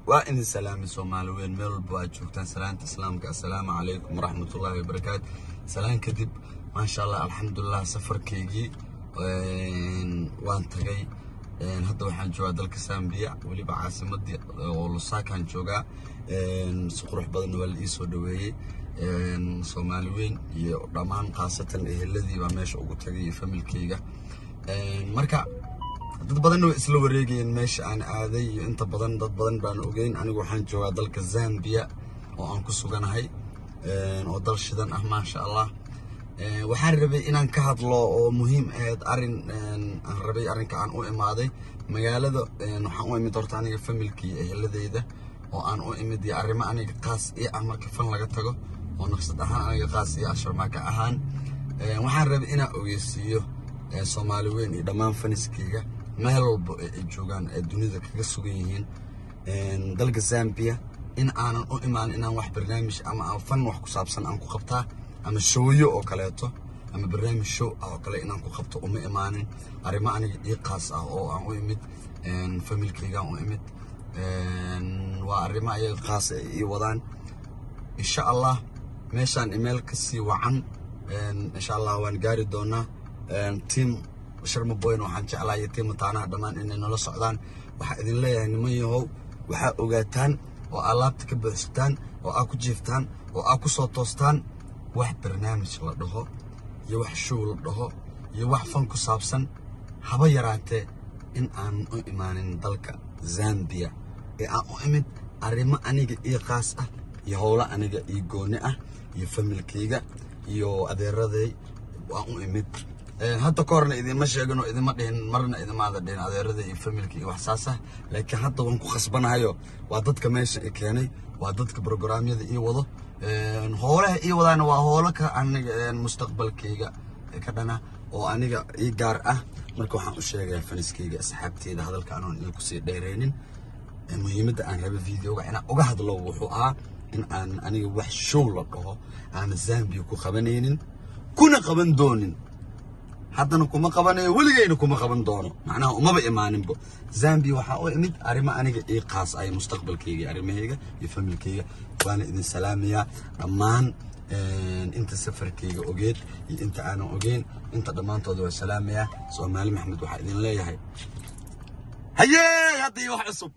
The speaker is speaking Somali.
Waa idin salaamay, Soomaali weyn, meel walba aad joogtaan. Salaanta Islaamka, assalaamu calaykum waraxmatullaahi wabarakaatu. Salaan kadib, maasha Allah, alxamdulilah, safarkaygii waan tagay. Hadda waxaan joogaa dalka Zambia, weliba caasimadii oo Lusaakaan joogaa. Si qurux badanna waa la ii soo dhaweeyey. Soomaali weyn iyo dhammaan, khaasatan eheladii baa meesha ugu tagay iyo familkayga. Marka dad badanna way isla wareegayeen meesha aan aaday iyo inta badan dad badan baan ogeyn. Anigu waxaan joogaa dalka Zambia oo aan ku suganahay, oo dal shidan ah, maasha Allah. Waxaan rabay inaan ka hadlo oo muhiim ahayd arrin aan rabay, arrinka aan u imaaday magaalada. Waxaan u imid horta aniga familkii, eheladeyda oo aan u imid, iyo arrimo aniga qaas ii ah marka fan laga tago oo naqsad ahaan aniga qaas ii ah, Sharmaaka ahaan. Waxaan rabay inaan ogeysiiyo Soomaali weyn iyo dhammaan faniskeyga meel walba ay joogaan ee dunida kaga sugan yihiin dalka Zambia in aanan u imaan inaan wax barnaamij ama aan fan wax ku saabsan aan ku qabtaa ama showyo oo kaleeto ama barnaamij show ah oo kale inaan ku qabto uma imaanin. Arrimo aniga ii qaas ah oo aan u imid, familkaygaan u imid, waa arrimo ayaga qaas ay ii wadaan. Insha Allah meeshaan imeel kasii wacan insha Allah waan gaari doonaa. Team Sharma Boyna waxaan jeclahay, team Mataanaha dhammaan inay nala socdaan. Waxaa idin leeyahay, niman yahow, waxaa ogaataan oo alaabta ka buuxsataan oo aa ku jiiftaan oo aa ku soo toostaan, wax barnaamij la dhaho iyo wax show la dhaho iyo wax fan ku saabsan haba yaraatee in aanan u imaanin dalka Zambia ee aan u imid arrimo aniga ii qaas ah iyo howlo aniga ii gooni ah iyo familkayga iyo adeeraday waan u imid. Hadda ka horna idinma sheegin oo idinma dhihin, marna idimaada dhihin adeerada iyo familka iyo wax saas ah, laakiin hadda waan ku khasbanahayo. Waa dadka meesha i keenay, waa dadka programyada ii wado, hoolaha ii wadaana waa hoolo ka aniga mustaqbalkayga ka dhana oo aniga ii gaar ah. Marka waxaan u sheegayaa faniskayga, asxaabteyda, hadalka anoon idin kusii dheeraynin, muhiimadda aan raba videoga inaan uga hadlo wuxuu ahaa in aan aniga wax show la dhaho aan Zambia ku qabanaynin, kuna qaban doonin. Haddana kuma qabanayo, weligayna kuma qaban doono. Macnaha umaba imaaninbo Zambia. Waxaa u imid arrimo aniga ii qaas ay, mustaqbalkayga, arrimahayga iyo familkayga. Waana idin salaamayaa dhammaan inta safarkayga ogeed iyo inta aanan ogeyn, inta dhammaantooda waa salaamayaa. Soomaali Maxamed, waxaa idin leeyahay hayee hadda iyo wax cusub.